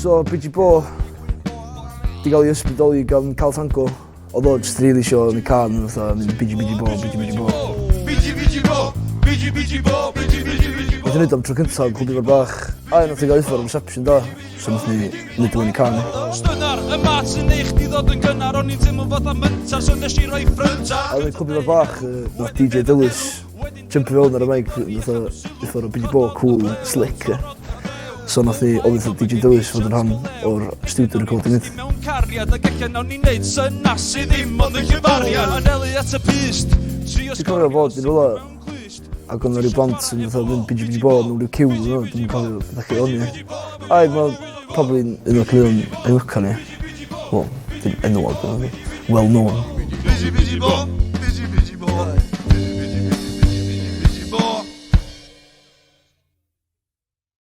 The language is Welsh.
So, Biji Bo 'di gael ei ysbrydoli gan Carl Tango. Oedd o just really isio yn y can, fatha, mynd Biji Biji Bo, Biji Biji Bo. Biji biji bo, biji biji bo, biji biji biji bo. Nath i neud o am tro cyntaf yn Clwb Ifor Bach. A nath i gael uffar o reception da. So nath ni neud o mewn i can. Stynar, y mat sy'n neu chdi ddod yn gynnar. O'n i'n teimlo fatha myntar, so nes i roi ffryntar. A yn Clwb Ifor Bach, nath DJ Dylys jumpio fewn ar y mic, nath o uffar o Biji Bo, cool, slick. Ie. So nath ni ofyn wrth DJ Dylys fod yn rhan o'r studio recording. Fyd. Mewn cariad ag ella nawn ni neud synas sydd ddim ond yn llefariad. Anelu at y pyst. Trio Dwi'n cofio fod yn rwla ac oedd 'na ryw blant yn fatha mynd biji biji bo mewn ryw ciw dwi'n meddwl, dwi'm yn cofio beth lle o'n i. Aye ma' probably un o'r caneuon enwoca ni. Wel, dim enwog ond well known. Biji biji bo.